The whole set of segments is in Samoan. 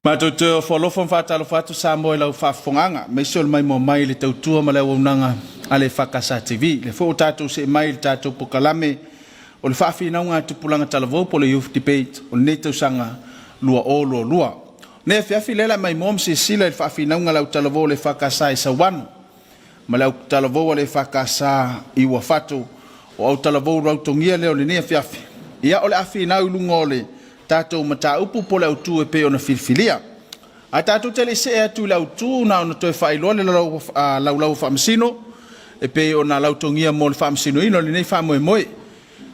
Matou te ofo alofa ma faatalofa atu Samoa i lau faafofogaaga, aemaise o le maimoa mai i le tautua ma le auaunaga a le EFKS TV. Lea foi ua tatou see mai i le tatou polokalame o le Faafinauga a Tupulaga Talavou po o le Youth Debate o lenei tausaga 2022. Lenei afiafi lea o le a maimoa ma silasila i le faafinauga a le autalavou a le EFKS i Sauano ma le autalavou a le EFKS i Uafato, o autalavou rautogia lea o lenei afiafi. Ia, o le a finau i luga o le tatou mataupu po o le autu e pei ona filifilia. Ae tatou te le i see atu i le autu, na ona toe faailoa le laulau a faamasino e pei ona lautogia mo le faamasinoina o lenei faamoemoe. E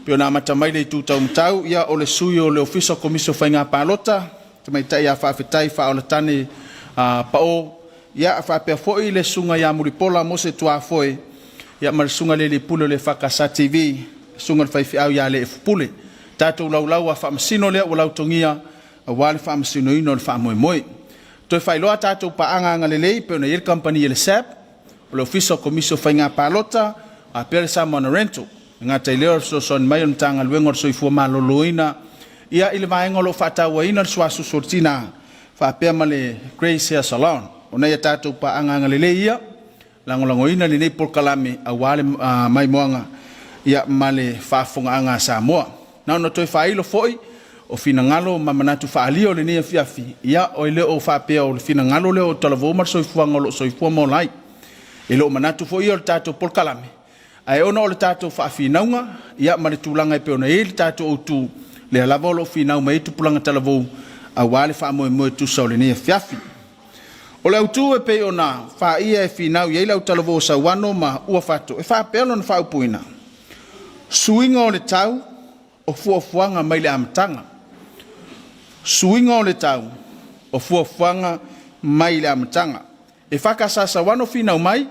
pei ona amata mai le itu taumatau, ia o le sui o le Ofisa o Komisi o Faiga Palota, Tamaitai ia Faafetai Faaolatane Pao, ia faapea foi le susuga ia Mulipola Mose Tuafoe, ia ma le susuga i le alii pule o le EFKS TV, susuga i le faifeau ia Leefu Pule. Tatou laulau a faamasino lea ua lautogia aua le faamasinoina o le faamoemoe. Toe faailoa a tatou paaga agalelei pei ona i ai le kamupani a le SAB, o le Ofisa o Komisi o Faiga Palota, faapea le Samoana Rental. E le gata i lea o le fesoasoani mai o le Matagaluega o le Soifua Maloloina ia i le vaega o lo o faatauaina le suasusu o le tina faapea ma le Grace Hair Salon. O nai a tatou paaga agalelei ia, lagolagoina lenei polokalame aua le maimoaga ia ma le faafofogaaga a Samoa. Na ona toe faailo foi o finagalo ma manatu faaalia o lenei afiafi, ia e le o faapea o le finagalo lea o talavou ma le soifuaga o lo o soifua ma ola ai. E le o manatu foi ia o le tatou polokalame, ae ona o le tatou faafinauga ia ma le tulaga e pei ona i ai le tatou autu, lea lava o lo o finau mai ai tupulaga talavou aua le faamoemoe tusa o lenei afiafi. O le autu e pei ona faia e finau i ai le autalavou o Sauano ma Uafato e faapea lona faaupuina, suiga o le tau o fuafuaga mai le amataga. Suiga o le tau o fuafuaga mai le amataga. E FKS Sauano finau mai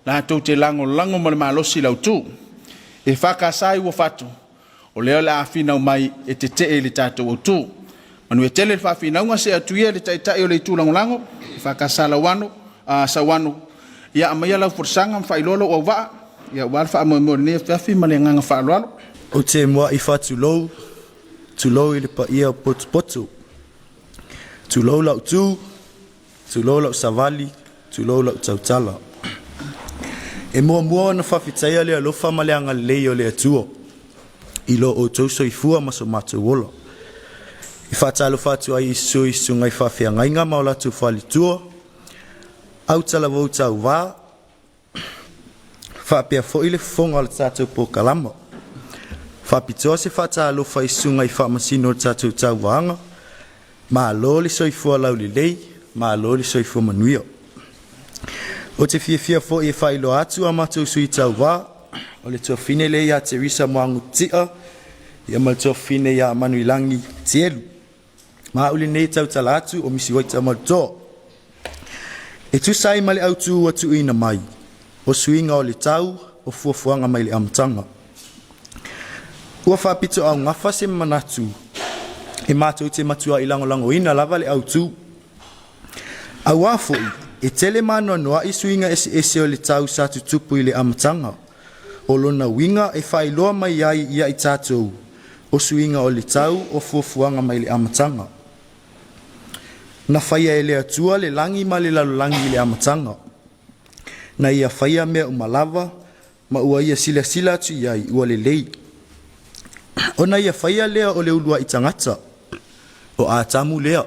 latou te lagolago ma le malosi i le autu. E FKS i Uafato, o lea o le a finau mai e tete'e i le tatou autu. Manuia tele le faafinauga, see atu ia le taitai o le itu lagolago EFKS Lauano, Sauano, ia aumaia lau folasaga ma faailoa lou auvaa ia aua le faamoemoe o lenei afiafi ma le agaga faaaloalo. Ou te muai faatulou, tulou i le paia o potopoto. Tulou lau tu, tulou lau savali, tulou lau tautala. E muamua ona faafetaia le alofa ma le agalelei o le Atua i lo outou soifua ma so matou ola. E faatalofa atu ai i sui susuga i faafeagaiga ma o latou faletua, autalavou tauvā, faapea foi le fofoga o le tatou polokalama. Faapitoa se faatalofa i susuga i faamasino o le tatou tauvaga, malo le soifua laulelei, malo le soifua manuia. Ou te fiafia foi e faailoa atu a matou sui tauvā, o le tuafafine lea ia Teresa Muagututia ia ma le tuafafine ia Manuilagi Tielu. Ma au lenei e tautala atu o Misi Waita Malutoa. E tusa ai ma le autu ua tuuina mai, o suiga o le tau o fuafuaga mai le amataga. Ua faapitoaugafa se manatu e matou te matuai lagolagoina lava le autu. Auā foi, e tele ma anoanoai suiga eseese o le tau sa tutupu i le amataga. O lona uiga e faailoa mai ai ia i tatou, o suiga o le tau o fuafuaga mai le amataga. Na faia e le Atua le lagi ma le lalolagi i le amataga. Na ia faia mea uma lava, ma ua ia silasila atu i ai ua lelei. Ona ia faia lea o le uluai tagata, o Atamu lea.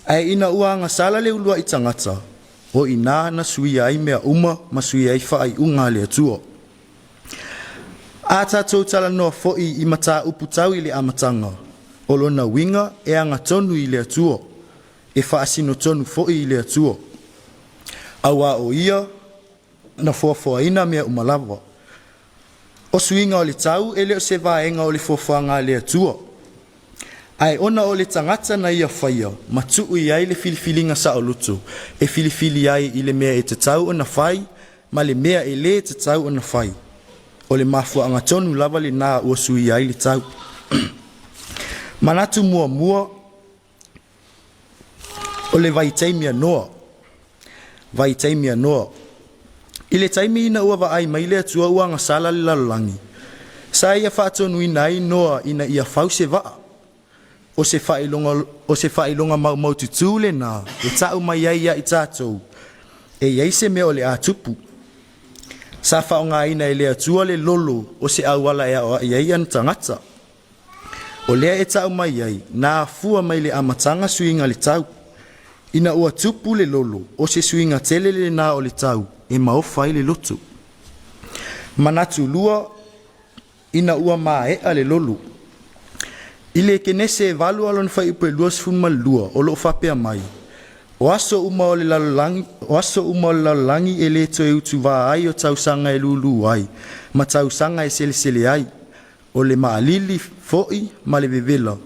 Ae ina ua agasala le uluai tagata, o i ina na suia ai mea uma ma suia ai faaiuga a le Atua. A tatou talanoa foi i mataupu tau i le amataga, o lona uiga e agatonu i le Atua, e faasinotonu foi i le Atua. Auā o Ia na foafoaina mea uma lava. O suiga o le tau e le o se vaega o le fuafuaga a le Atua, ae ona o le tagata na ia faia ma tuu i ai le filifiliga saoloto e filifili ai i le mea e tatau ona fai ma le mea e lē tatau ona fai. O le mafuaaga tonu lava lena ua suia ai le tau. Manatu muamua o le vaitaimi a Noa. Vaitaimi a Noa. I le taimi ina ua vaai mai le Atua ua agasala le lalolagi, sa ia faatonuina ai Noa ina ia fau se vaa. O se faailoga, o se faailoga maumaututū lenā e ta'u mai ai ia i tatou, e i ai se mea o le a tupu. Sa faaaogaina e le Atua le lolo o se auala e aoai ai ana tagata. O lea e ta'u mai ai, na afua mai le amataga suiga o le tau. Ina ua tupu le lolo, o se suiga tele lenā o le tau e maofa ai le loto. Manatu lua ina ua mae'a le lolo. I le Kenese e 8 lona fuaiupu e 22 o lo'o faapea mai, o aso uma o le lalolagi, o aso uma o le lalolagi e le toe utuvā ai o tausaga e lūlū ai, ma tausaga e selesele ai, o le maalili fo'i ma le vevela,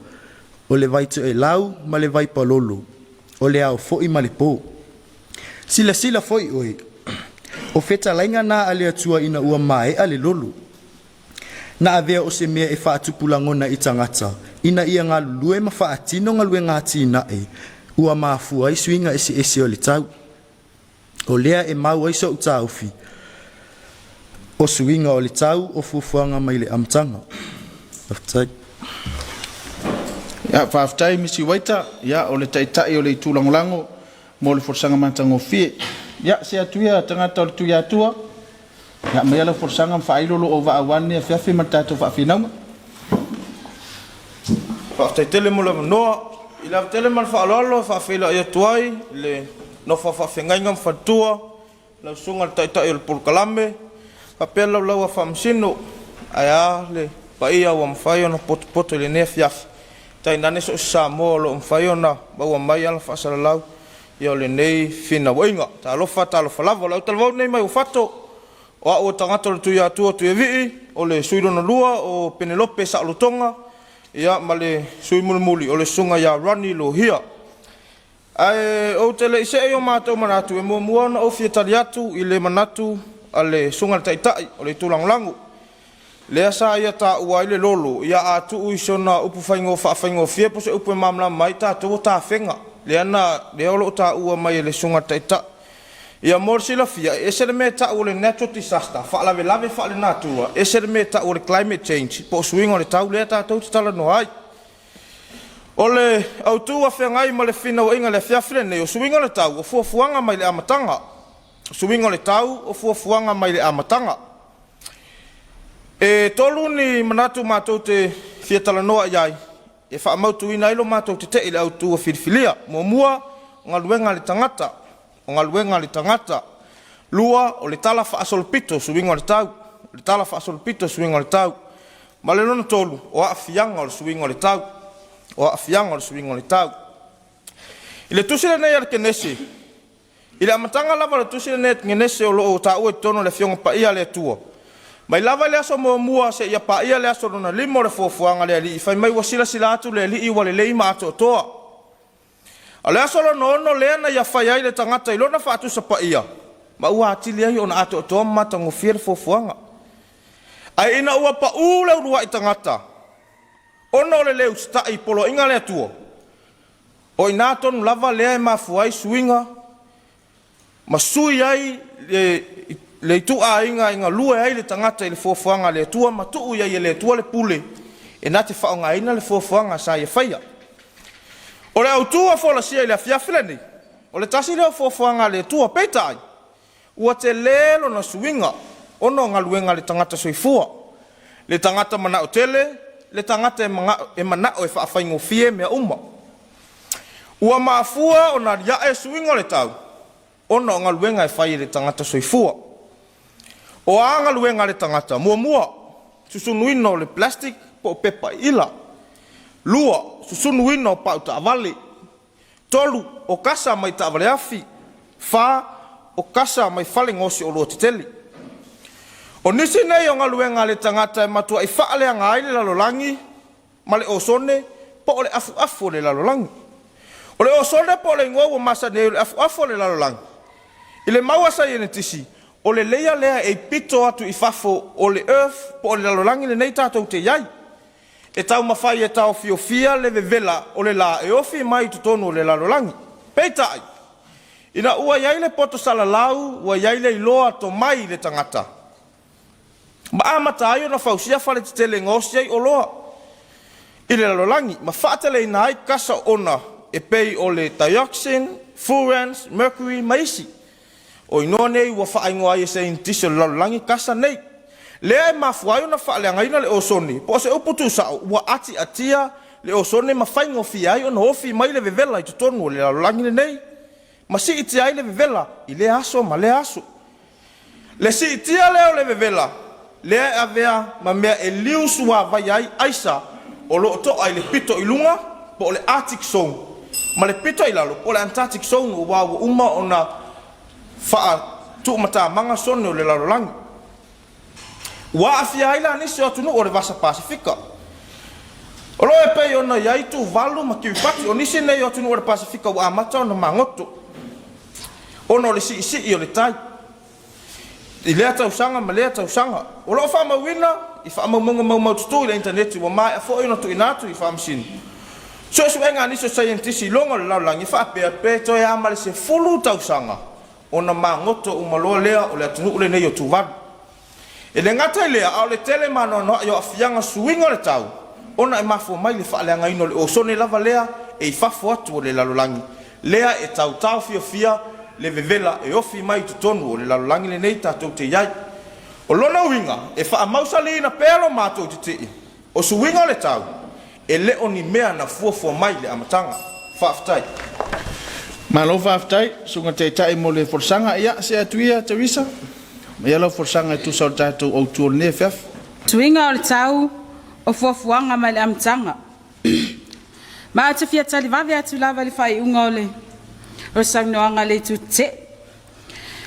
o le vaitoelau ma le vaipalolo, o le ao foi ma le pō. Silasila foi oe, o fetalaiga na a le Atua ina ua mae'a le lolo. Na avea o se mea e faatupu lagona i tagata, ina ia galulue ma faatino galuega atinae, ua mafua ai suiga eseese o le tau. O lea e mau ai so'u taofi, o suiga o le tau o fuafuaga mai le amataga. Faafetai. Ia, faafetai Misi Waita, ia o le taitai o le Itu Lagolago mo le folasaga matagofie. Ia, se atu ia tagata o le Tuiatua, ia aumaia lau folasaga ma faailo lo o vaa nei afiafi ma le tatou faafinauga. Faafetai tele mo le avanoa. I le ava tele ma le faaaloalo e faafeiloai atu ai i le nofo a faafeagaiga ma faletua, lau susuga i le Taitai o le Polokalame, faapea le laulau a Faamasino, ae a le paia ua mafai ona potopoto i lenei afiafi, tainane so o se Samoa o lo o mafai ona maua mai ala faasalalau o lenei finauaiga. Talofa talofa lava. O le autalavou lenei mai Uafato, o au o le tagata o le Tuiatua Tuiavii, o le sui lona lua o Penelope Saolotoga, ia ma le sui mulimuli o le susuga ia Ronnie Lohia. Ae ou te le i see i o matou manatu, e muamua ona ou fia tali atu i le manatu a le susuga i le Taitai o le Itu Lagolago, lea sa ia taua ai le lolo, ia a tuu i sona upu faafaigofie po o se upu e malamalama ai tatou, o tafega, lea na lea o lo o taua mai e le susuga i le Taitai. Ia mo le silafia, e ese le mea e tau o le natural disaster, faalavelave faalenatura, ese le mea e tau o le climate change po o suiga o le tau lea tatou te talanoa ai. O le autu ua feagai ma le finauaiga i le afiafi lenei, o suiga o le tau o fuafuaga mai le amataga. O suiga o le tau o fuafuaga mai le amataga. E tolu ni manatu matou te fia talanoa i ai e faamautuina ai lo matou tete'e i le autu ua filifilia. Muamua, o galuega a le tagata. O galuega a le tagata. Lua, o le talafaasolopito o suiga o le tau. O le talafaasolopito o suiga o le tau. Ma le lona tolu, o aafiaga o le suiga o le tau. O aafiaga o le suiga o le tau. I le tusi lenei a le Kenese, i le amataga lava o le tusi lenei a le Kenese o lo o taua i totonu o le Afioga Paia a le Atua, mai lava i le aso muamua seia paia le aso lona lima o le fuafuaga a le Alii, fai mai ua silasila atu le Alii ua lelei ma atoatoa. A o le aso lona ono lea na ia fai ai le tagata i lona faatusa paia, ma ua atili ai ona atoatoa ma matagofie le fuafuaga. Ae ina ua pau le uluai tagata ona o le le usitai i poloaiga a le Atua, o i ina tonu lava lea e mafua ai suiga ma sui ai le ituaiga e galue ai le tagata i le fuafuaga a le Atua ma tuu i ai e le Atua le pule e na te faaaogaina le fuafuaga sa ia faia. O le autu ua folasia i le afiafi lenei, o le tasi lea o fuafuaga a le Atua, peitai ua tele lona suiga ona o galuega a le tagata soifua, le tagata manao tele, le tagata e manao e faafaigofie mea uma. Ua mafua ona alia'e suiga o le tau ona o galuega e fai e le tagata soifua. O a galuega a le tagata? Muamua, susunuina o le plastic po o pepa iila. Lua, susunuina o pau taavale. Tolu, o kasa mai taavale afi. Fa, o kasa mai fale gaosi oloa tetele. O nisi nei o galuega a le tagata e matuai faaleaga ai le lalolagi ma le osone po o le afuafu o le lalolagi. O le osone po o le igoa ua masani ai o le afuafu o le lalolagi, i le mau a saienitisi, o le layer lea e i pito atu i fafo o le earth po o le lalolagi lenei tatou te i ai, e taumafai e taofiofia le vevela o le la e ofi mai i totonu o le lalolagi. Peitai, ina ua i ai le poto salalau, ua i ai le iloa tomai i le tagata, ma amata ai ona fausia faletetele e gaosi ai oloa. i le lalolagi ma faateleina ai kasa oona e pei o le dioxin, furans, mercury ma isi. O inoa nei ua faaigoa ai e saienitisi o le lalolagi kasa nei. Lea e mafua ai ona faaleagaina le osone, po o se upu tuusao, ua atiatia le osone ma faigofie ai ona ofi mai le vevela i totonu o le lalolagi lenei, ma siitia ai le vevela i lea aso ma lea aso. Le siitia lea o le vevela lea e avea ma mea e liu suavaia ai aisa o lo o to'a i le pito i luga po o le Arctic Zone ma le pito i lalo po o le Antarctic Zone, aua ua uma ona faatuumatamaga sone o le lalolagi. Ua aafia ai la nisi o atunuu o le Vasa Pasefika o lo o e pei ona i ai Tuvalu ma Kiripati. O nisi nei o atunuu o le Pasefika ua amata ona magoto ona o le siisii o le tai i lea tausaga ma lea tausaga. O lo o faamauina i faamaumauga maumaututu i le initaneti ua maea foi ona tuuina atu i Faamasino suesuega a nisi o saienitisi i luga o le lalolagi e faapea, pe toe a ma le 10 tausaga ona magoto uma loa lea o le atunuu lenei o Tuvalu. E le gata i lea, a o le tele ma anoanoai o aafiaga suiga o le tau ona e mafua mai le faaleagaina o le osone lava lea e i fafo atu o le lalolagi lea e tautaofiofia le vevela e ofi mai i totonu o le lalolagi lenei tatou te i ai. O lona uiga, e faamausaliina pea lo matou tetee, o suiga o le tau e le o ni mea na fuafua mai i le amataga. Faafetai. Malo faafetai, susuga Taitai mo le folasaga. Ia, see atu ia Teresa, ia lau folasaga e tusa o le tatou autu o lenei afiafi. Suiga o le tau o fuafuaga mai le amataga. Ma ou te fia talivave atu lava i le faaiuga o le o saunoaga a le itu tetee.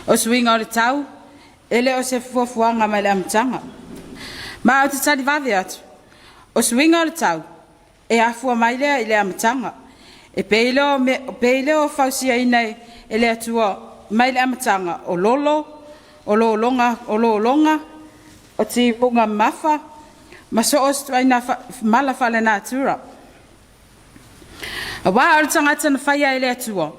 O suiga o le tau, e le o se fuafuaga mai le amataga. Ma ou te talivave atu, o suiga o le tau, e afua mai lea i le amataga. E pei lea o, pei lea o fausiaina e le Atua mai le amataga o lolo, o lologa, o lologa, o timuga mamafa, ma so o se ituaiga mala faalenatura. Aua o le tagata na faia e le Atua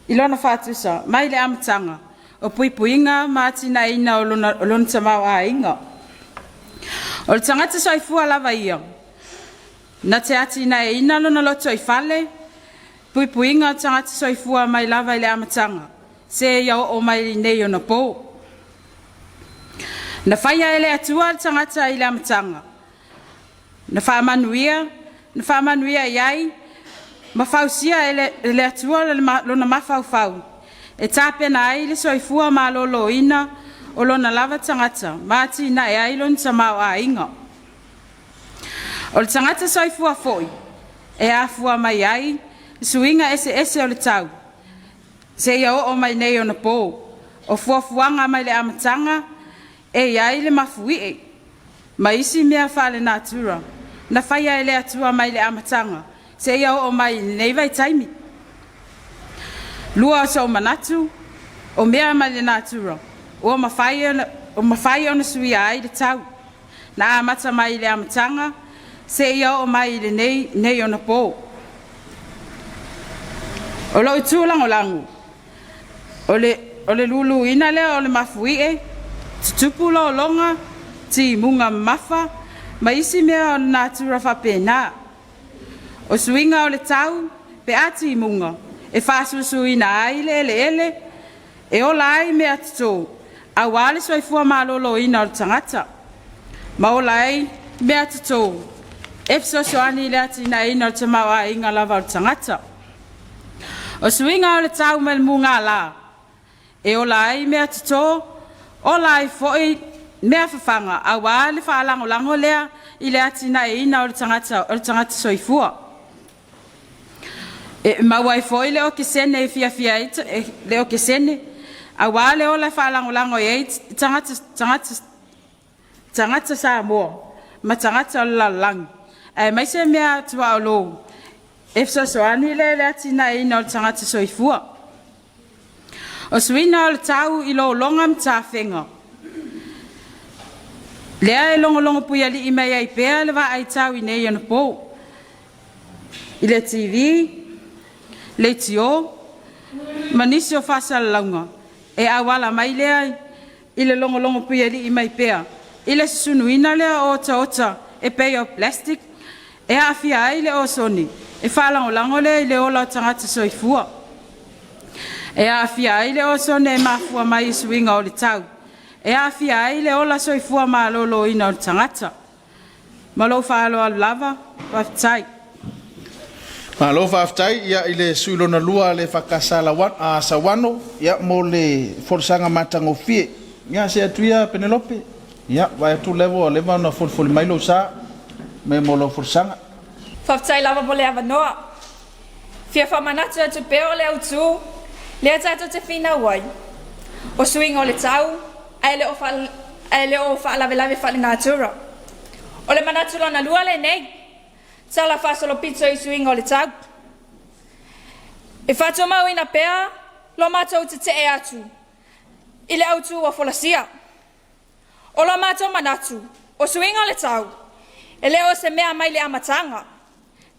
i lona faatusa mai le amataga o puipuiga ma atinaeina o lona, o lona tamaoaiga. O le tagata soifua lava ia, na te atinaeina lona loto i fale, puipuiga o tagata soifua mai lava i le amataga, seia oo mai i nei ona po. Na faia e le Atua le tagata i le amataga, na faamanuia, na faamanuia i ai, ma fausia e le, e le Atua lona mafaufau, e tapena ai le soifua maloloina o lona lava tagata ma atinae ai lona tamaoaiga. O le tagata soifua foi, e afua mai ai suiga eseese o le tau, seia oo mai nei ona po. O fuafuaga mai le amataga, e i ai le mafuie ma isi mea faalenatura na faia e le Atua mai le amataga seia oo mai i lenei vaitaimi. Lua o sou manatu, o mea mai le natura ua mafai ona, ua mafai ona suia ai le tau. Na amata mai i le amataga seia oo mai i lenei nei ona po. O lou itu lagolago, o le, o le luluina lea o le mafuie, tutupu lologa, timuga mamafa, ma isi mea o le natura faapena. O suiga o le tau pe a timuga, e faasusuina ai le eleele, e ola ai mea toto, aua le soifua maloloina o le tagata, ma ola ai mea toto e fesoasoani i le atinaeina o le tamaoaiga lava o le tagata. O suiga o le tau mai le mugala, e ola ai mea toto, ola ai foi mea fafaga aua le faalagolago lea i le atinaeina o le tagata, o le tagata soifua. E maua ai foi le okesene e fiafia ai le okesene, aua le ola e faalagolago i ai tagata, tagata, tagata Samoa ma tagata o le lalolagi, aemaise mea tuaolo e fesoasoani lea i le atinaeina o le tagata soifua. O suiga o le tau i lologa ma tafega, lea e logologo puialii mai ai pea le vaai tau i nei ona po, i le TV, leitio, ma nisi o faasalalauga e auala mai lea i le logologo puialii mai pea i le susunuina lea o otaota e pei o plastic. E aafia ai le osone e faalagolago lea i le ola o tagata soifua. E aafia ai le osone e mafua mai i suiga o le tau. E aafia ai le ola soifua maloloina o le tagata. Ma lou faaaloalo lava, faafetai. Malo faafetai ia i le sui lona lua le EFKS Sauano ia mo le folasaga matagofie. Ia see atu ia Penelope. Ia vaai atu lea ua leva ona folifoli mai lou sa me mo lau folasaga. Faafetai lava mo le avanoa. Fia faamanatu atu pea o le autu lea tatou te finau ai, o suiga o le tau ae le o ae le o faalavelave faalenatura. O le manatu lona lua lenei, tala faasolopito i suiga o le tau. E faatumauina pea lo matou tetee atu i le autu ua folasia. O lo matou manatu, o suiga o le tau, e le o se mea mai le amataga.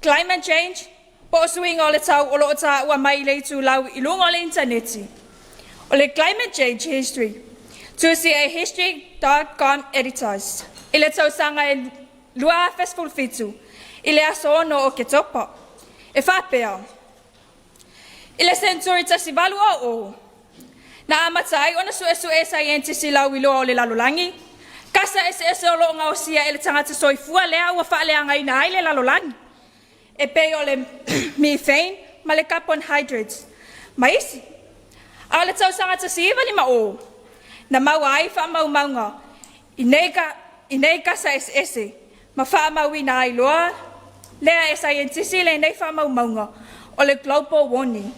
Climate change, po o suiga o le tau o lo o taua mai i le itulau i luga o le initaneti. O le Climate Change History, tusi e history.com editors i le tausaga e 2017 i le aso 6 o Oketopa. E faapea, I le seneturi 1800, na amata ai ona suesue e saienitisi lauiloa o le lalolagi kasa eseese o lo o gaosia e le tagata soifua lea ua faaleagaina ai le lalolagi, e pei o le methane ma le carbon hydrates ma isi. A o le tausaga 1950, na maua ai faamaumauga i nei, i nei kasa eseese ma faamauina ai loa lea e saienitisi lenei faamaumauga o le global warming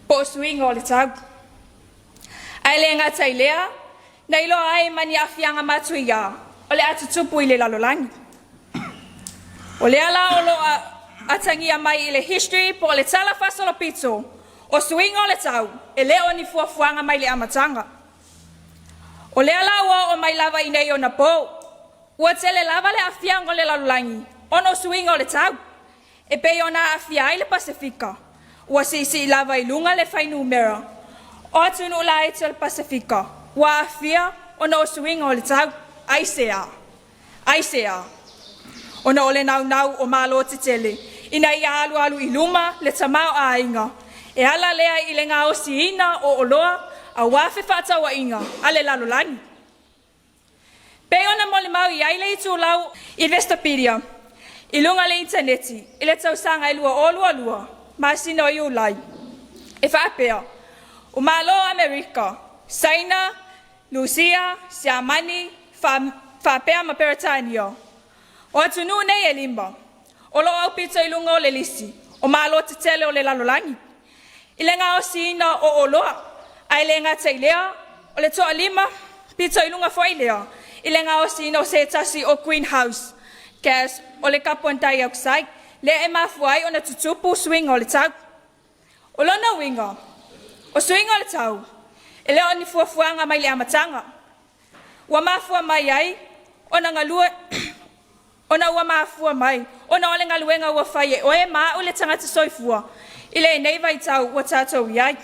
po o suiga o le tau. Ae le gata i lea, na iloa ai ma ni aafiaga matuia o le a tutupu i le lalolagi. O lea la o lo o atagia mai i le history po o le tala faasolopito o suiga o le tau e le o ni fuafuaga mai le amataga. O lea la ua oo mai lava i nei ona po, ua tele lava le aafiaga o le lalolagi ona o suiga o le tau, e pei ona aafia ai le Pasefika, ua siisii lava i luga le fuainumera o atunuu laiti o le Pasefika ua aafia ona o suiga o le tau. Aisea? Aisea? Ona o le naunau o Malo tetele ina ia alualu i luma le tamaoaiga, e ala lea i le gaosiina o oloa aua fefaatauaiga a le lalolagi. Pei ona molimau i ai le itulau Investopedia i luga o le initaneti i le tausaga e 2022, masina o Iulai, e faapea, o Malo o Amerika, Saina, Lusia, Siamani, faapea ma Peretania. O atunuu nei e lima, o lo o aupito i luga o le lisi o Malo tetele o le lalolagi i le gaosiina o oloa, ae le gata i lea, o le toalima pito i luga foi lea i le gaosiina o se tasi o greenhouse gas o le carbon dioxide lea e mafua ai ona tutupu suiga o le tau. O lona uiga, o suiga o le tau, e le o ni fuafuaga mai le amataga. Ua mafua mai ai ona galue ona ua mafua mai ona o le galuega ua fai e oe ma au le tagata soifua i lenei vaitau ua tatou i ai.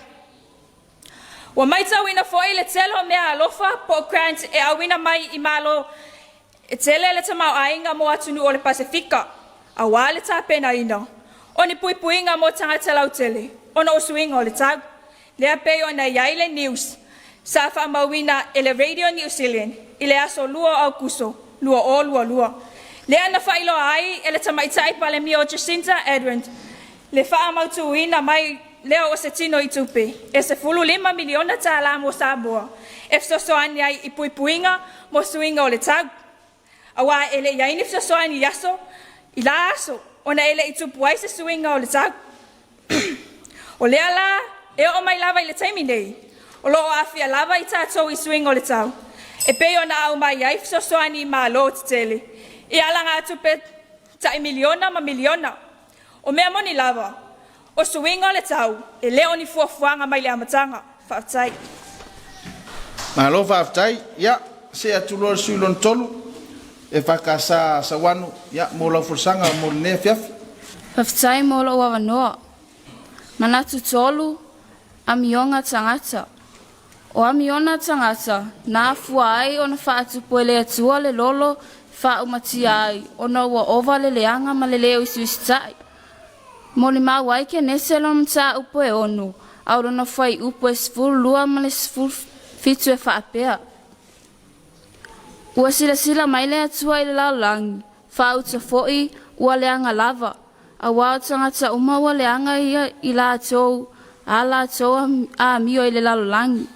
Ua matauina foi le tele o meaalofa po o grant e auina mai i Malo e tele le tamaoaiga mo atunuu o le Pasefika, aua le tapenaina o ni puipuiga mo tagata lautele ona o suiga o le tau. Lea pei ona i ai le news sa faamauina e le Radio New Zealand i le aso 2 o Aokuso 2022, lea na faailoa ai e le Tamaitai Palemia o Jacinda Ardern le faamautuina mai lea o se tino i tupe e $15 miliona tala mo Samoa e fesoasoani ai i puipuiga mo suiga o le tau. Aua e le i ai ni fesoasoani i aso, i la aso, ona e le i tupu ai se suiga o le tau. O lea la e oo mai lava i le taimi nei, o lo o aafia lava i tatou i suiga o le tau, e pei ona aumai ai fesoasoani i Malo tetele i alagatupe tai miliona ma miliona. O mea moni lava, o suiga o le tau e le o ni fuafuaga mai le amataga. Faafetai. Malo faafetai. Ia see atu loa le sui lona tolu EFKS Sauano ia mo lau folasaga mo lenei afiafi. Faafetai mo lou avanoa. Manatu tolu, amioga tagata. O amiona tagata na afua ai ona faatupu e le Atua le lolo faaumatia ai ona ua ova le leaga ma le lē usiusitaʻi. Molimau ai Kenese lona mataupu e 6, a o lona fuaiupu e 12 ma le 17 e faapea, Ua silasila mai le Atua i le lalolagi, faauta foi ua leaga lava, auā o tagata uma ua leaga ia i latou a latou amio i le lalolagi.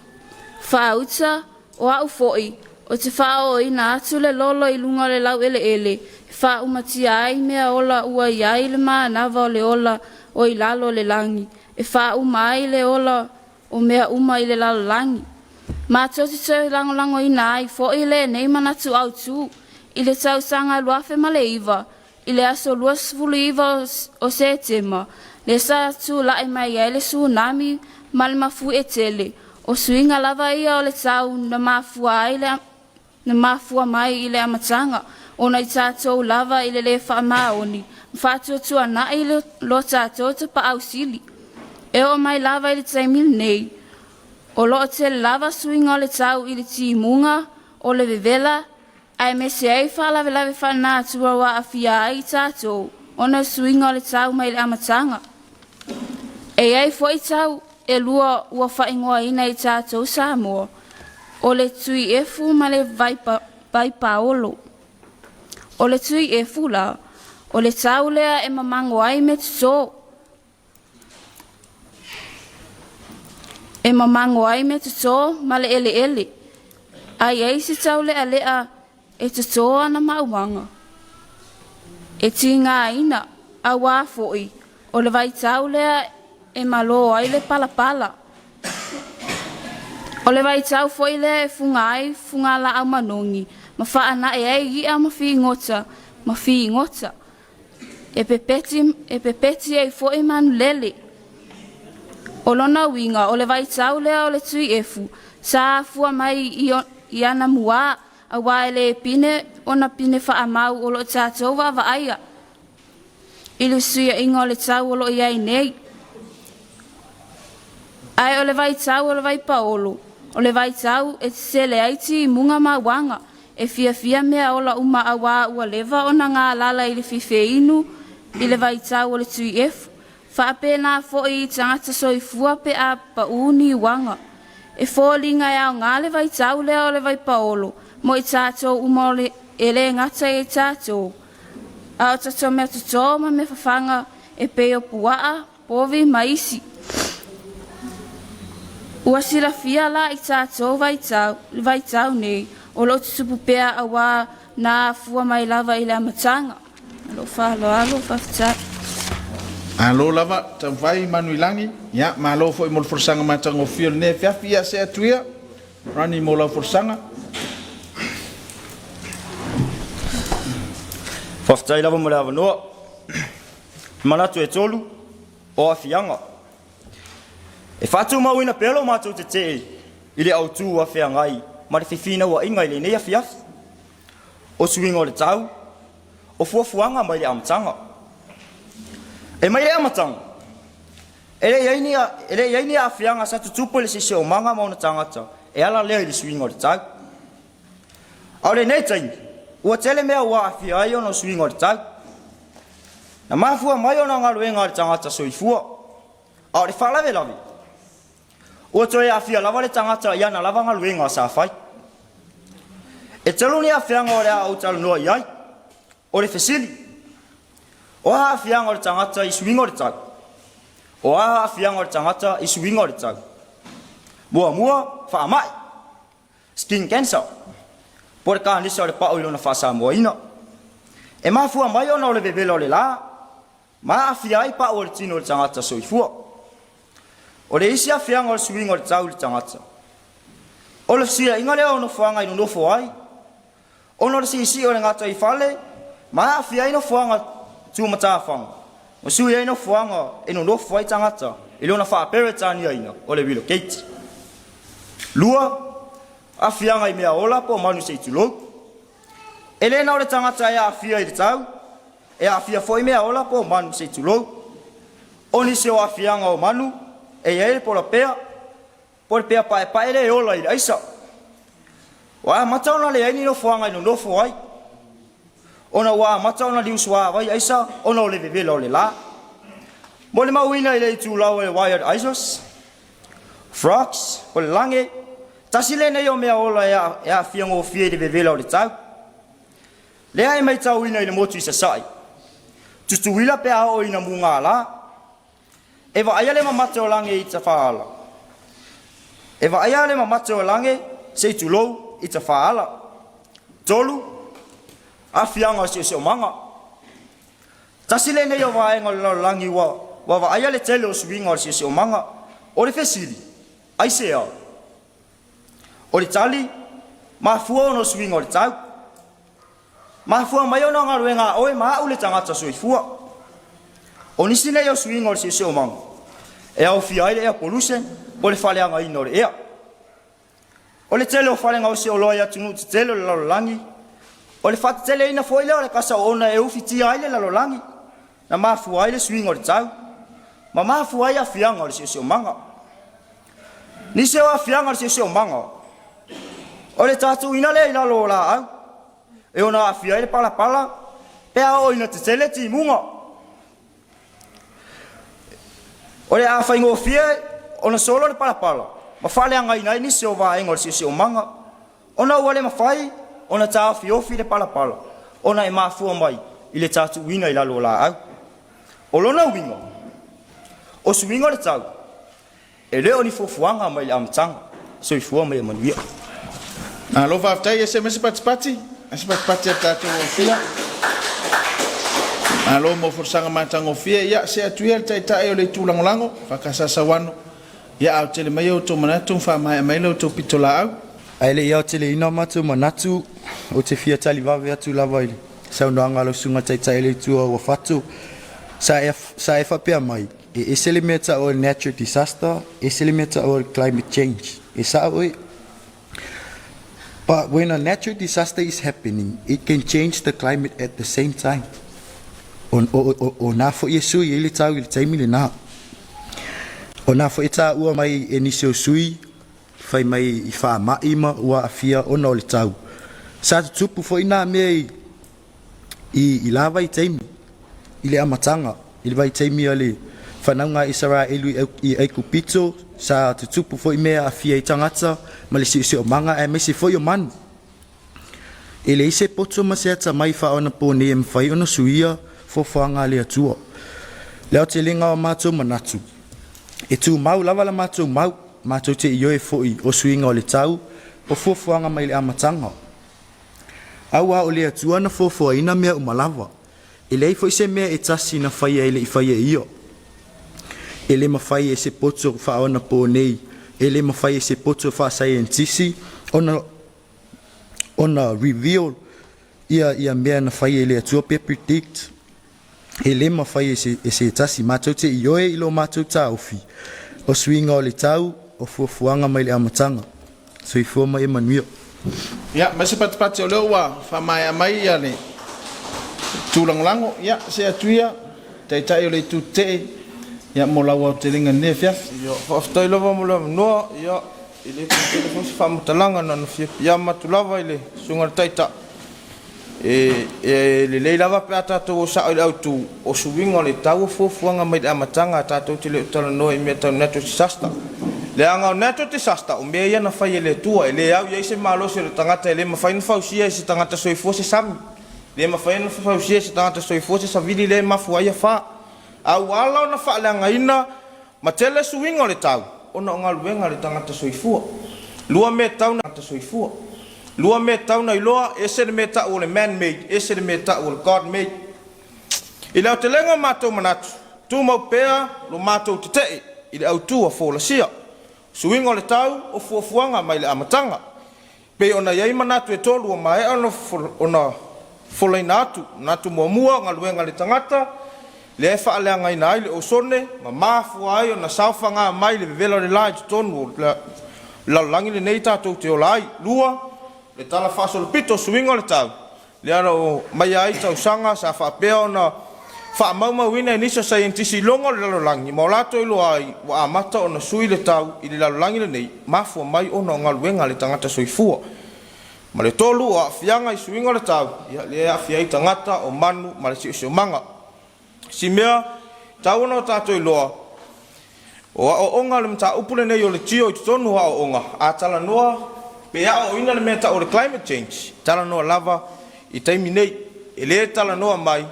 Faauta, o a'u foi, ou te faaoona atu le lolo i luga o le laueleele e faaumatia ai mea ola ua i ai le manava o le ola o i lalo o le lagi, e faauma ai le ola o mea uma i le lalolagi. Matou te toe lagolagoina ai foi lenei manatu autū i le tausaga 2009 i le aso 29 o Setema, lea sa tula'i mai ai le tsunami ma le mafuie tele, o suiga lava ia o le tau na mafua ai le na mafua mai i le amataga ona i tatou lava i le lē faamaoni ma faatuatuana'i lo tatou tapaau sili. E oo mai lava i le taimi lenei, o loo tele lava suiga o le tau i le timuga, o le vevela, aemaise ai faalavelave faalenatura ua aafia ai i tatou ona o suiga o le tau mai le amataga. E i ai foi tau e lua ua faaigoaina e tatou Samoa, o le Tuiefu ma le Vaipaolo. O le Tuiefu la, o le tau lea e mamago ai meatotō, e mamago ai meatotō ma le eleele, a i ai se taulealea e totō ana mauaga, e tigaina, auā foi o le vaitau lea e malo ai le palapala. O le vaitau foi lea e fuga ai fugalaau manogi ma faanae ai i'a ma figota ma figota. E pepeti, e pepeti ai foi manulele. O lona uiga, o le vaitau lea o le Tuiefu, sa afua mai i, i ana muā, auā e le pine ona pine faamau o loo tatou vaavaaia i le fesuiaiga o le tau o loo i ai nei. Ae o le vaitau o le vaipaolo, o le vaitau e tetele ai timuga ma uaga, e fiafia mea ola uma auā ua leva ona galala i le fifeinu i le vaitau o le Tuiefu. Faapena foi i tagata soifua pe a paū ni uaga. E foliga e aogā le vaitau lea o le vaipaolo mo i tatou uma o le, e lē gata i tatou, a o tatou meatotō ma meafafaga e pei o puaa, povi ma isi. Ua silafia la i tatou vaitau, le vaitau nei, o loo tutupu pea auā na afua mai lava i le amataga. Ma lou faaaloalo, faafetai. Malo lava taumafai Manuilagi, ia malo foi mo le folasaga matagofie o lenei afiafi. Ia see atu ia Rani mo lau folasaga. Faafetai lava mo le avanoa. Manatu e tolu o aafiaga. E faatumauina pea lo matou tetee i le autu ua feagai ma le fefinauaiga i lenei afiafi. O suiga o le tau, o fuafuaga mai le amataga. E mai le amataga, e le i ai ni, e le i ai ni aafiaga sa tutupu i le siosiomaga ma ona tagata e ala lea i le suiga o le tau. A o lenei taimi, ua tele mea ua aafia ai ona o suiga o le tau. Na mafua mai ona galuega a le tagata soifua, a o le faalavelave, ua toe aafia lava le tagata i ana lava galuega sa fai. E tolu ni aafiaga o le a ou talanoa i ai. O le fesili, o a aafiaga o le tagata i suiga o le tau? O a aafiaga o le tagata i suiga o le tau? Muamua, faamai, skin cancer, po o le kanisa o le pao i lona faasamoaina. E mafua mai ona o le vevela o le la, ma aafia ai pau o le tino o le tagata soifua. O le isi aafiaga o le suiga o le tau i le tagata, o le fesuiaiga lea o nofoaga i nonofo ai, ona o le siisii o le gataifale ma aafia ai nofoaga tumatafaga, ma sui ai nofoaga e nonofo ai tagata i lona faaperetaniaina o le relocate. Lua, aafiaga i mea ola po o manu se i tulou. E le na o le tagata e aafia i le tau, e aafia foi mea ola po o manu se i tulou. O nisi o aafiaga o manu, e i ai le polapea, po o le pea paepae le ola i le aisa. Ua amata ona leai ni nofoaga e nonofo ai. Ona ua amata ona liusuavai aisa ona o le vevela o le la. Molimauina i le itulau a le Wired Isos, Frogs, o le lage, tasi lenei o mea ola e aafia gofie i le vevela o le tau. Lea e maitauina i le motu i Sasae, Tutuila pe a oo ina mugala, e vaaia le mamate o lage i tafaala. E vaaia le mamate o lage, se i tulou, i tafaala. 3, Aafiaga o le siosiomaga. Tasi lenei o vaega o le lalolagi ua vaaia le tele o suiga o le siosiomaga. O le fesili, aisea? O le tali, mafua ona o suiga o le tau. Mafua mai ona o galuega a oe ma a'u le tagata soifua. O nisi nei o suiga o le siosiomaga e aofia ai le air pollution po o le faaleagaina o le ea. O le tele o fale gaosi oloa i atunuu tetele o le lalolagi, o le faateteleina foi lea o le kasa oona e ufitia ai le lalolagi, na mafua ai le suiga o le tau, ma mafua ai aafiaga o le siosiomaga. Nisi o aafiaga o le siosiomaga, o le tatuuina lea i lalo o laau, e ono aafia ai le palapala pe a oo ina tetele timuga. O le a faigofie ona solo le palapala ma faaleagaina ai nisi o vaega o le siosiomaga, ona ua le mafai ona taofiofi le palapala ona e mafua mai i le tatuuina i lalo o laau. O lona uiga, o suiga o le tau, e le o ni fuafuaga mai le amataga. Soifua ma ia manuia. Malo faafetai, ese mai se patipati, se patipati a le tatou aufia. Malo mo folasaga matagofie. Ia, se atu ia le Taitai o le Itu Lagolago, EFKS Sauano. Ia aotele mai outou manatu ma faamaea mai la outou pitolaau. Ae le i aoteleina o matou manatu, ou te fia tali vave atu lava i le saunoaga a lau Susuga Taitai o le Itu o Uafato. Sa e faapea mai, e ese le mea taua o le natural disaster, ese le mea taua o le climate change. E sao oe. But when a natural disaster is happening, it can change the climate at the same time. O nā foi e sui ai le tau i le taimi lenā. O nā foi e tāua mai e nisi o sui, fai mai i faama'i ma ua aafia ona o le tau. Sa tutupu foi nā mea i la vaitaimi, i le amataga, i le vaitaimi a le fanauga a Isaraelu i Aikupito, sa tutupu foi mea e aafia ai tagata ma le siosiomaga aemaise foi o manu. E leai se poto ma se atamai faaonaponei e mafai ona suia fuafuaga a le Atua. Le aotelega o matou manatu, e tumau lava la matou mau, matou te ioe foi o suiga o le tau o fuafuaga mai le amataga. Auā o le Atua na fuafuaina mea uma lava, e leai foi se mea e tasi na faia e le i faia e Ia. E le mafai e se poto faaonaponei, e le mafai e se poto faasaienitisi ona reveal ia mea na faia e le Atua pe predict. E le mafai e se tasi. Matou te ioe i lo matou taofi, o suiga o le tau, o fuafuaga mai le amataga. Soifua ma ia manuia. Ia, ma se patipati o lea ua faamaea mai ia le tūlagolago. Ia, se atu ia, Taitai o le Itu Tetee, ia mo lau aotelega i lenei afiafi. Ia, faafetai lava mo le avanoa. Ia, e le tele foi se faamatalaga na ona fia piiama atu lava i le susuga i le Taitai. E lelei lava pe a tatou o sao i le autu, o suiga o le tau o fuafuaga mai le amataga, tatou te le o talanoa i mea tau natural disaster. Leaga o natural disaster, o mea ia na fai e le Atua, e le au i ai se malosi o le tagata, e le mafai ona fausia e se tagata soifua se sami, e le mafai ona fausia e se tagata soifua se savili lea e mafua ai afa. A ua ala ona faaleagaina ma tele suiga o le tau, ona o galuega a le tagata soifua. Lua mea tau na soifua. Lua mea tau na iloa, ese le mea tau o le man made, ese le mea tau o le God made. I le aotelega o matou manatu, tumau pea lo matou tetee i le autu a folasia. Suiga o le tau o fuafuaga mai le amataga. Pei ona i ai manatu e tolu ua maea ona folaina atu. Manatu muamua, galuega a le tagata, lea e faaleagaina ai le osone ma mafua ai ona saofaga mai le vevela o le la i totonu o le lalolagi lenei tatou te ola ai. Lua, le tala faasolopito o suiga o le tau, lea na aumaia ai tausaga sa faapea ona faamaumauina e nisi o saienitisi iloga o le lalolagi ma o latou iloa ai ua amata ona sui le tau i le lalolagi lenei, mafua mai ona o galuega a le tagata soifua. Ma le tolu, o aafiaga i suiga o le tau, ia, lea e aafia ai tagata, o manu ma le siosiomaga. Si mea tatau ona o tatou iloa, o aoaoga le mataupu lenei o le tio i totonu o aoaoga, a talanoa pe aoaoina le mea tau o le climate change, talanoa lava i taimi nei, e le talanoa mai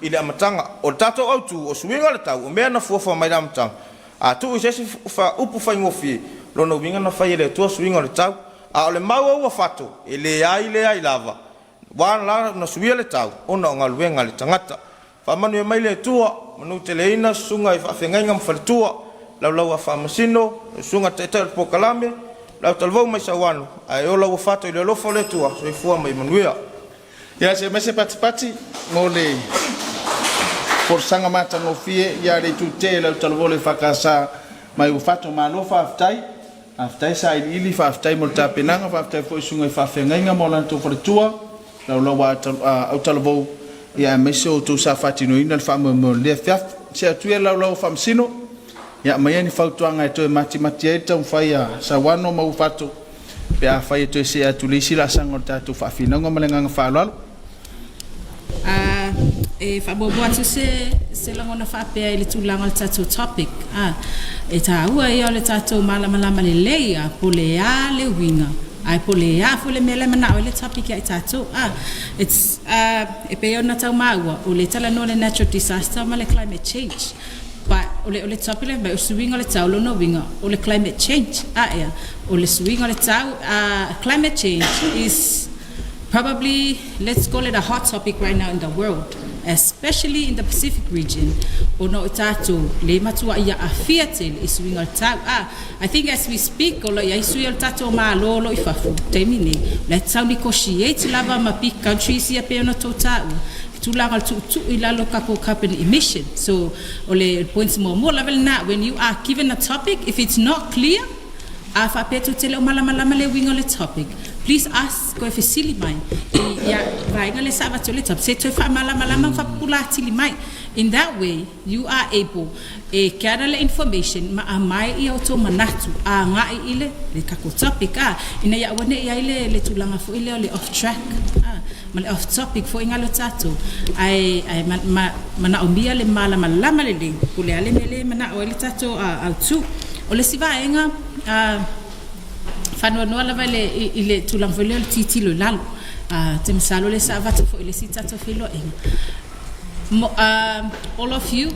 i le amataga. O le tatou autu, o suiga o le tau, o mea na fuafua mai le amataga, a tuu i se isi upu faigofie, lona uiga na fai e le Atua suiga o le tau. A o le mau a ua fato, e leai leai lava, ua la na suia le tau ona o galuega a le tagata. Faamanuia mai le Atua, manuteleina susuga i faafeagaiga ma faletua, laulau a faamasino, susuga taitai o le polokalame, lau talavou mai Sauano, ae ola ua fato i le alofa o le Atua, soifua ma ia manuia. Ia se mai se patipati mo le folasaga matagofie ia le itute lau talavou le EFKS mai Uafato. Malo faafetai. Faafetai sailiili, faafetai mo le tapenaga, faafetai foi i susuga i faafeagaiga ma o latou faletua, laulau a autalavou, ia aemaise o outou sa faatinoina le faamoemoe o lenei afiafi. Se atu ia laulau a faamasino, ia aumai ni fautuaga e toe matimati ai le taumafai a Sauano ma Uafato pe afai e toe see atu i le isi laasaga o le tatou faafinauga. Ma le agaga faaaloalo. E faamuamua atu se lagona faapea i le tulaga o le tatou topic. E tāua ia o le tatou malamalama lelei po o le a le uiga ae po o le a foi le mea la e manao ai le topic ia i tatou. It's e pei ona tau maua o lea e talanoa i le natural disaster ma le climate change. But o le topic lea e aumai o le suiga o le tau, lona uiga o le climate change. Ea, o le suiga o le tau, climate change is probably, let's call it a hot topic right now in the world, especially in the Pacific region, ona o i tatou le matuai aafia tele i suiga o le tau. I think as we speak, o lo o i ai sui o le tatou Malo o lo o i fafo i le taimi nei, o la e tau negotiate lava ma big countries ia pei ona outou taua, le tulaga o le tuutuu i lalo o tatou carbon emission. So, o le points muamua lava lena, when you are given a topic, if it's not clear, a faapea tou te le o malamalama le uiga o le topic, please ask, toe fesili mai i ia vaega lea sa avatu ai le topic, se i toe faamalamalama ma faapupula atili mai. In that way, you are able e gather le information ma aumai ia outou manatu agai i le le tatou topic a, ina ia aua ne i i ai le tulaga foi lea o le off track a, ma le off topic foi galo tatou, ae ae manaomia le malamalama lelei po o le a le mea lea e manao ai le tatou autu. O le isi vaega, faanoanoa lava i le tulaga foi lea o le tilotilo i lalo. Ou te masalo o lea sa avatu foi i le isi tatou feiloaiga. All of you,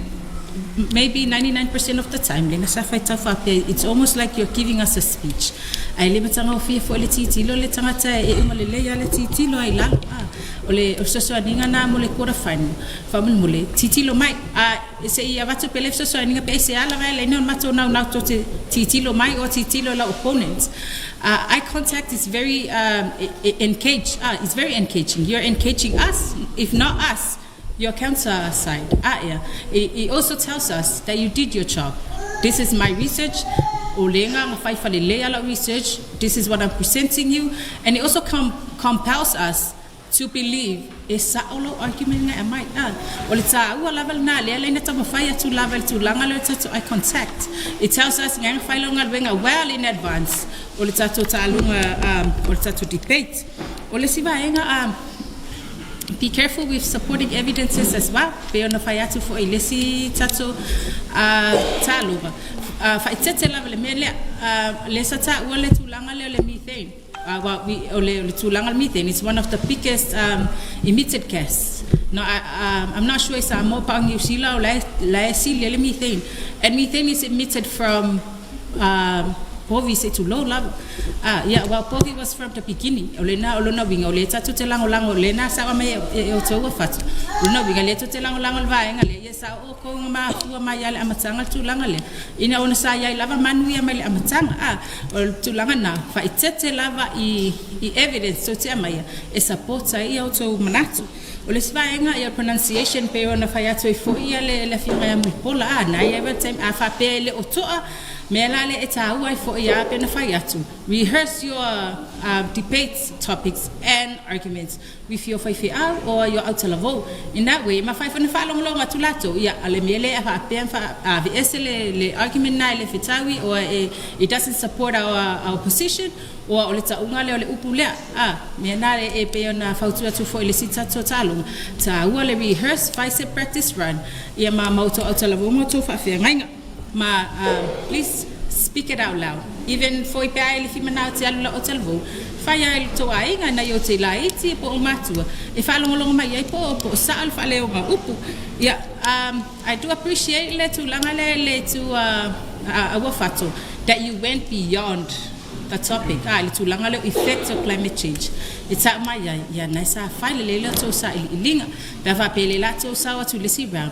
maybe 99% of the time, lea sa faitau faapea, it's almost like you're giving us a speech. Ae le matagofie foi le tilotilo le tagata e uma lelei lava le tilotilo ai i lalo. O le fesoasoaniga lena mo le quarter final. Faamolemole, tilotilo mai. Se i avatu pea le fesoasoaniga pe aisea lava e ala ai ona matou naunau tou te tilotilo mai or tilotilo i lau opponents. Eye contact is very engage, it's very engaging. You're engaging us, if not us, your counter side. Ea. It also tells us that you did your job. This is my research. O le nga whai lelei ala research. This is what I'm presenting you. And it also compels us to believe e sa'o lou argument na e aumai. O le tāua lava lena lea lea ina taumafai atu lava i le tulaga lea o le tatou eye contact. It tells us ngai na fai lau galuega well in advance o le tatou taaloga o le tatou debate. O le isi vaega, be careful with supporting evidences as well, pei ona fai atu foi i le isi tatou taaloga. Faaeteete lava i le mea lea. Lea sa taua le tulaga lea o le methane. Well, o le tulaga o le methane, it's one of the biggest emitted gas. No, I'm not sure i Samoa pa o Niu Sila o la e sili ai le methane. And methane is emitted from povi se i tulou lava. Yeah, well, povi was from the beginning. O lena o lona uiga, o lea tatou te lagolago, o lena sa aumai e outou ua fatu. O lona uiga, o lea tou te lagolago i le vaega lea, ia sa outou na mafua mai lava i le amataga le tulaga lea. Ina ona sa i ai lava manu ia mai le amataga. O le tulaga lena, faaeteete lava i evidence tou te aumaia e support ai ia outou manatu. O le isi vaega, ia pronunciation pei ona fai atu ai foi le Afioga ia Mulipola, na i ai lava le taimi, a faapea e le o to'a, mea la lea e taua ai foi a pei ona fai atu, rehearse your debate topics and arguments with your faifeau or your autalavou. In that way, e mafai foi ona faalogologo atu latou, ia, a le mea lea e faapea ma aveese le argument na e le fetaui or it doesn't support our position. Ua o le tauga lea o le upu lea, a, mea na e pei ona fautua atu foi i le isi tatou taaloga, taua le rehearse, fai se practice run, ia ma ma outou autalavou ma outou faafeagaiga. Ma please speak it out loud. Even foi pe a e le fimanao te alu lau autalavou, fai lava i lo tou aiga, nai o te laiti po o matua, e faalogologo mai ai po o sao le faaleoga o upu. Ia, I do appreciate le tulaga lea i le itu a Uafato that you went beyond the topic, a, i le tulaga lea o effects of climate change e tau mai ai, ia na sa fai lelei le tou sailiiliga. Pe a faapea le la tou sao atu i le isi round,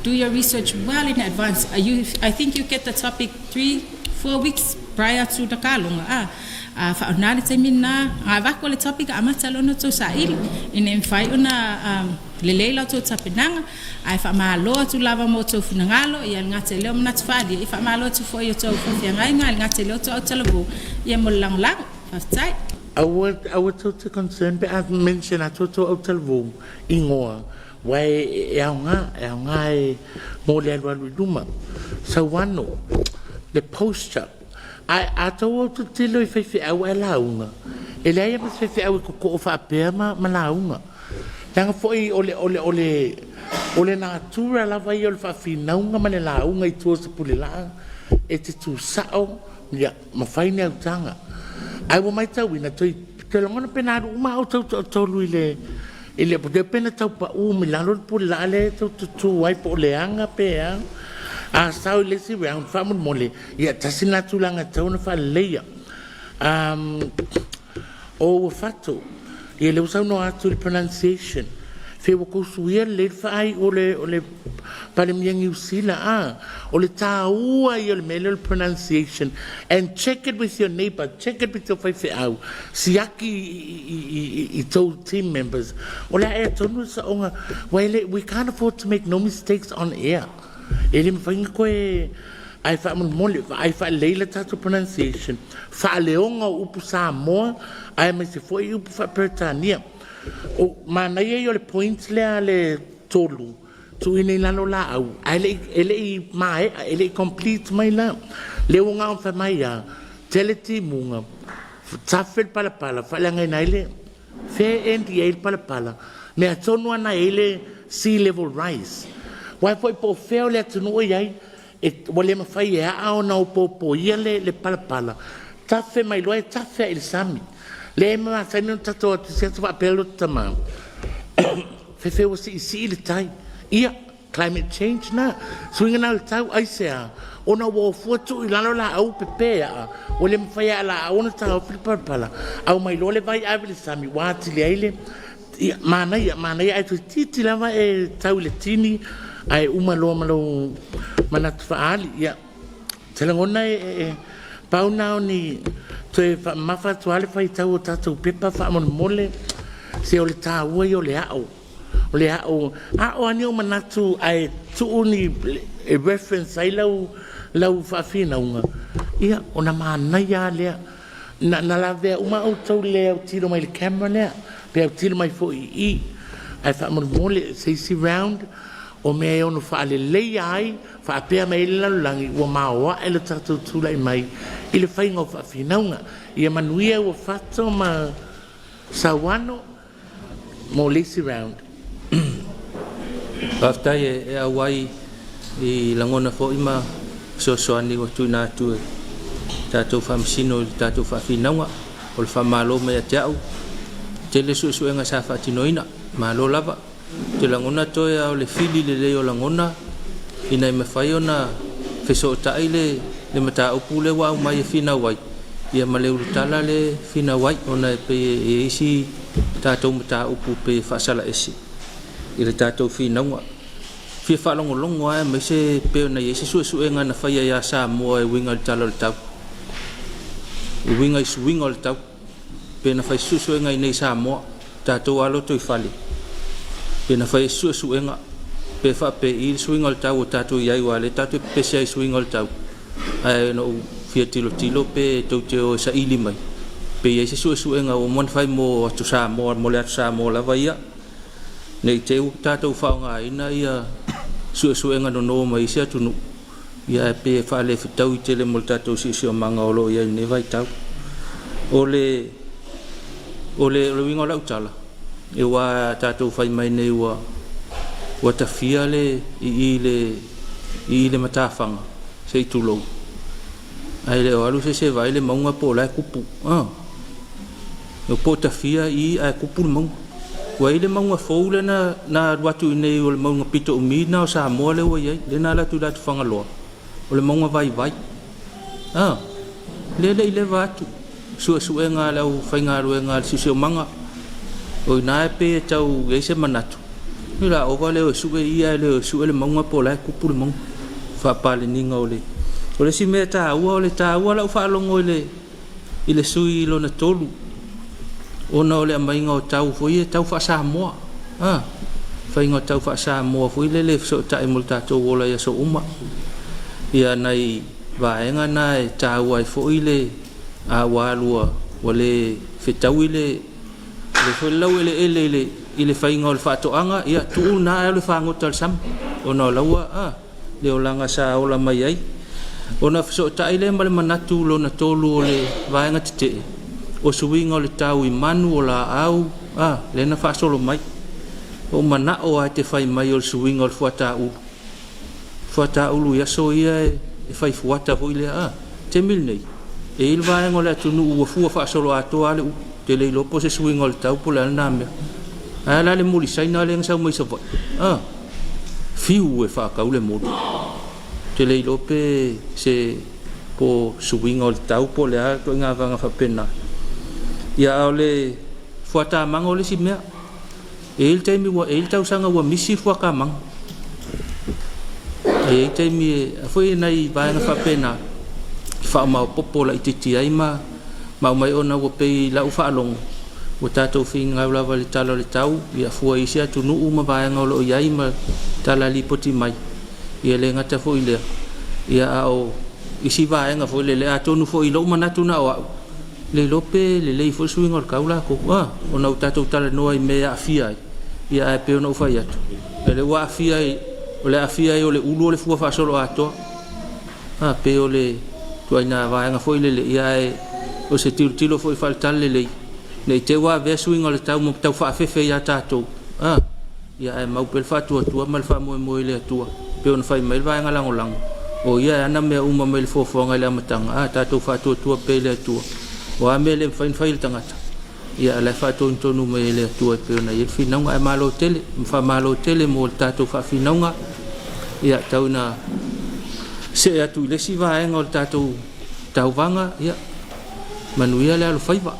do your research well in advance. You, I think you get the topic 3, 4 weeks prior to the kaloga, a, a whaona le taimi na, a vako le topic a amata loa ona tou saili, ina ia mafai ona lelei la outou tapenaga, ae faamalo atu lava mo outou finagalo, ia le gata i lea o manatu faaalia, ia faamalo atu foi i outou faafeagaiga, le gata i lea o outou autalavou, ia mo le lagolago. Faafetai. Aua, aua tou te concern pe a mention atu outou autalavou igoa, aua e aoga, e aoga e mo le alualu i luma. Sauano, le posture. Ae a tou autotilo i faifeau ae lauga, e leai lava ma se faifeau e totoo faapea ma lauga. Leaga foi o le, o le, o le, o le natura lava ia o le faafinauga ma le lauga i tua o se pulelaa, e te tusao, ia, ma fai ni autaga. Ae ua matauina, toe, toe lagona pe na alu uma outou toatolu i le, i le, pe na tau pau mai lalo le pulelaa lea e tou tutu ai po o leaga pe a. A sao i le isi round, faamolemole, ia tasi lena tulaga e tatau ona faaleleia. O Uafato, ia lea ua saunoa atu i le pronunciation, fe ua tou suia lelei le faaiu o le, o le Palemia Niu Sila, a, o le tāua ia o le mea lea o le pronunciation, and check it with your neighbor, check it with your faifeau, siaki i tou team members, o le a ea tonu le saoga, ua e le, we can't afford to make no mistakes on air. E le mafai ona toe, ae faamolemole, vaai faalelei le tatou pronunciation, faaleoga o upu Samoa, aemaise foi upu faa-Peretania. O manaia ia o le point lea a le tolu, tuuina i lalo laau, ae le i, e le i maea, e le i complete mai la. Lea ua gago fai mai a, tele timuga, tafe le palapala, faaleagaina ai le, fea e end i ai le palapala, mea tonu lava na i ai le sea level rise. Aua foi po o fea o le atunuu e i ai, e, ua le mafai e aa ona opoopoia le, le palapala, tafe mai loa e tafe lava i le sami. Lea e masani ona tatou o atu i se aso faapea loto tama, fefe ua siisii le tai. Ia, climate change na. Suiga na o le tau, aisea? Ona ua ofua tuu i lalo laau pepe aa, ua le mafai e aa laau ona taofi le palapala, aumai loa le vai ave i le sami, ua atili ai le, ia, manaia, manaia ae toeitiiti lava e tau i le tini ae uma loa ma lou manatu faaali. Ia, te lagona e pau na o ni toe faamamafa atu lava le faitau o tatou pepa faamolemole, se o le taua ia o le ao. O le ao, ao lava ni ou manatu ae tuu ni e reference ai lau, lau faafinauga, ia, ona manaia lava lea. Na, na lavea uma outou i le autilo mai i le camera lea, pe autilo mai foi i i. Ae faamolemole, se isi round, o mea e ono faaleleia ai, faapea mai ai le lalolagi, ua maoae lo tatou tulai mai i le faiga o faafinauga. Ia manuia Uafato ma Sauano mo le isi round. Faafetai e auai i lagona foi ma fesoasoani ua tuuina atu e tatou faamasino i le tatou faafinauga. O le faamalo mai ia te au, tele suesuega sa faatinoina, malo lava. Ou te lagona toe a o le fili lelei o lagona ina ia mafai ona fesootai le mataupu lea ua aumai e finau ai, ia ma le ulutala lea e finau ai, ona e pei e i ai isi tatou mataupu pei e faasalaese i le tatou finauga. Fia faalogologo lava aemaise pei ona i ai se suesuega na faia ia Samoa e uiga i le Tala o le Tau, e uiga i suiga o le tau. Pe na fai se suesuega i inei i Samoa, tatou lava lotoifale, pe na fai se suesuega pe faapei le suiga o le tau o tatou i ai, aua o lea tatou te pepese ai i suiga o le tau. Ae na ou fia tilotilo pe tou te o e saili mai pe i ai se suesuega ua uma ona fai mo atu Samoa, mo le atu Samoa lava ia, ne i te i ua tatou faaaogaina ia suesuega nono mai isi atunuu, ia ae pei e faalefetaui tele mo le tatou siosiomaga o lo o i ai i lenei vaitau. O le o le o le uiga o lau tala, e ua tatou fai mai nei ua ua tafia le i i le i i le matafaga se i tulou, ae le o alu se isi e vaai le mauga po o la e tupu. Ah. E po o tafia i ae tupu le mauga. Ua i ai le mauga fou lea na na alu atu i inei o le mauga pito umi lena o Samoa lea ua i ai, lea na alu atu i le atu Fagaloa, o le mauga vaivai. Ah, lea e le i leva atu suesuega a le aufaigaluega a le Siosiomaga. O i ina e pei e tau i ai se manatu, o le a ova le o e sue ia ae le o e sue le mauga po o la e tupu le mauga. Faapaleniga o le O le isi mea taua, o le taua lau faalogo i le i le sui i lona tolu ona o le aumaiga o tau foi ia tau faa-Samoa. A, faiga o tau faa-Samoa foi lele e fesootai mo le tatou ola i aso uma. Ia nai vaega na e taua ai foi le a ua alu ua, ua le fetaui le le foi le laueleele i le i le faiga o le faatoaga, ia tuu na ae alu e fagota i le sami ona o la ua a le olaga sa ola mai ai. Ona fesootai lea ma le manatu lona tolu o le vaega tetee, o suiga o le tau i manu, o laau, a, lea na faasolo mai. Ua ou manao lava e te fai mai o le suiga o le fuata ulu. Fuata ulu i aso ia e fai fuata foi lea, a. Taimi lenei, e i ai le vaega o le atunuu ua fua faasoloatoa lava le ulu. Ou te le iloa po o se suiga o le tau po o le a lena mea. Ae a la le moli Saina lea na sau mai Savaii, a. Fiu e faatau le moli. Ou te le iloa pe se po suiga o le tau po o le a ituaiga vaega faapena. Ia a o le fuatamaga o le isi mea. E i ai le taimi ua e i ai le tausaga ua misi le fuatamaga. E i ai taimi e foi e nai vaega faapena e faamaopoopo laitiiti ai ma ma aumai ona ua pei i lau faalogo ua tatou finau lava i le tala o le tau, ia fua i isi atunuu ma vaega o lo o i ai ma tala lipoti mai. Ia le gata foi i lea, ia a o isi vaega foi lele, atonu foi i lou manatu na o au, le iloa pe lelei foi le suiga o le tau latou, a, ona ua tatou talanoa i mea e aafia ai, ia ae pei ona ou fai atu, o lea ua aafia ai, o le aafia ai o le ulu o le fua faasoloatoa. A, pei o le ituaiga vaega foi lele, ia ae o se tilotilo foi faale-talalelei, ne i te i ua avea suiga o le tau ma tau faafefe ia tatou, a, ia ae mau pea le faatuatua ma le faamoemoe i le Atua, pei ona fai mai le vaega lagolago, o Ia e ana mea uma mai le foafoaga i le amataga, a, tatou faatuatua pea i le Atua. O a mea e le mafai ona fai e le tagata, ia a la e faatonutonu mai e le Atua e pei ona i ai le finauga. Ae malo tele, ma faamalo tele mo le tatou faafinauga. Ia, tau ina see atu i le isi vaega o le tatou tauvaga, ia, manuia le alofaiva.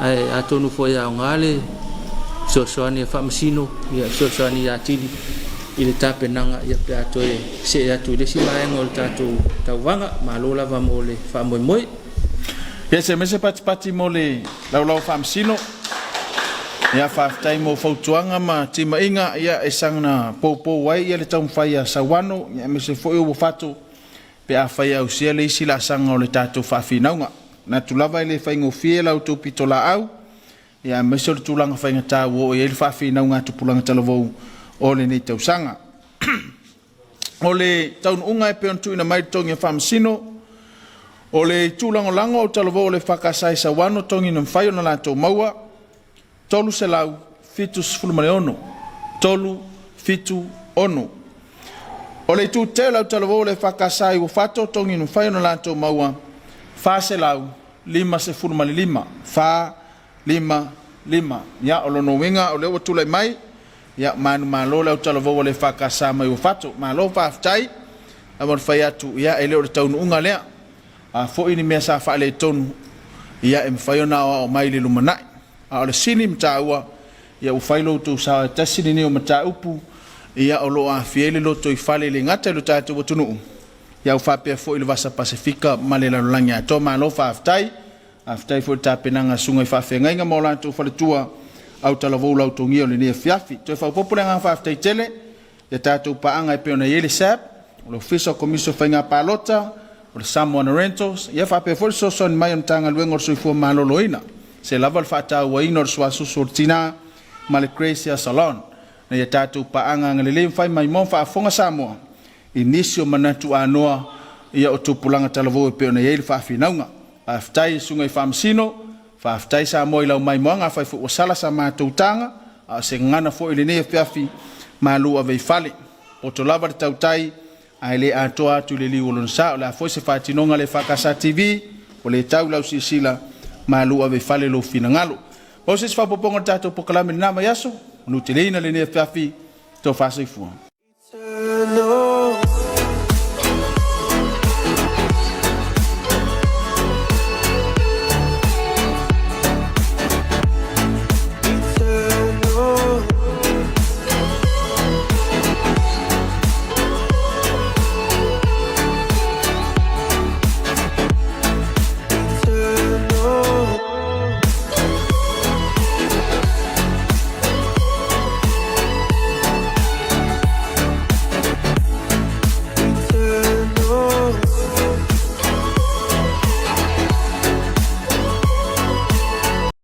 Ae atonu foi e aoga le fesoasoani a Faamasino, ia, fesoasoani ia atili i le tapenaga, ia, pe a toe see atu i le isi vaega o le tatou tauvaga. Malo lava mo le faamoemoe. Ia se mese patipati mo le laulau faamasino. Ia faafetai mo fautuaga ma timaiga ia e saga poupou ai ia le taumafai a Sauano ia aemaise foi o Uafato pe afai e ausia le isi laasaga o le tatou faafinauga. Manatu lava e le faigofie la outou pitolaau ia aemaise o le tulaga faigata ua oo i ai le faafinauga a tupulaga talavou o lenei tausaga. O le taunuuga e pei ona tuuina mai le togi a Faamasino, o le itu lagolago o talavou o le EFKS i Sauano togi na mafai ona latou maua 376, 376. O le itu tetee o le autalavou o le EFKS i Uafato togi na mafai ona latou maua 455, 4 5, 5. Ia, o lona uiga o lea ua tulai mai, ia, manumalo le autalavou a le EFKS mai Uafato. Malo faafetai. Ae ua fai atu, ia, e le o le taunuuga lea. A foi ni mea sa faaletonu, ia, e mafai ona aoao mai i le lumanai. A o le sini ma taua, ia, ua fai lo outou sao e tasi lenei o mataupu, ia, o lo o aafia ai le lotoifale i le gata i lo tatou atunuu, ia, ua faapea foi le Vasa Pasefika ma le lalolagi atoa. Malo faafetai. Faafetai foi i le tapenaga a susuga i faafeagaiga ma o latou faletua autalavou lautogia o lenei afiafi. Toe faaopoopo le agaga faafetai tele ia tatou paaga e pei ona i ai le SAB, o le Ofisa o Komisi o Faiga Palota, o le Samoa Rentals, ia faapea foi le fesoasoani mai o le Matagaluega o le Soifua Maloloina, se lava le faatauaina o le suasusu o le tina ma le Grace Hair Salon. Na ia tatou paaga agalelei mafai mai mo faafofoga Samoa i nisi o manatu anoa ia o tupulaga talavou e pei ona i ai le faafinauga. Faafetai i susuga i Faamasino. Faafetai Samoa i lau maimoaga, afai foi ua sala sa matou taga, a o se gagana foi i lenei afiafi, malu ave i fale. Poto lava le tautai ae le atoa atu i le liu o lona sa. O le a foi se faatinoga a le EFKS TV, ua le tau i lau silasila, malu ave i fale lou finagalo. Maua se isi faaopoopoga o le tatou polokalame i lena vaiaso, manuteleina lenei afiafi, tofa soifua.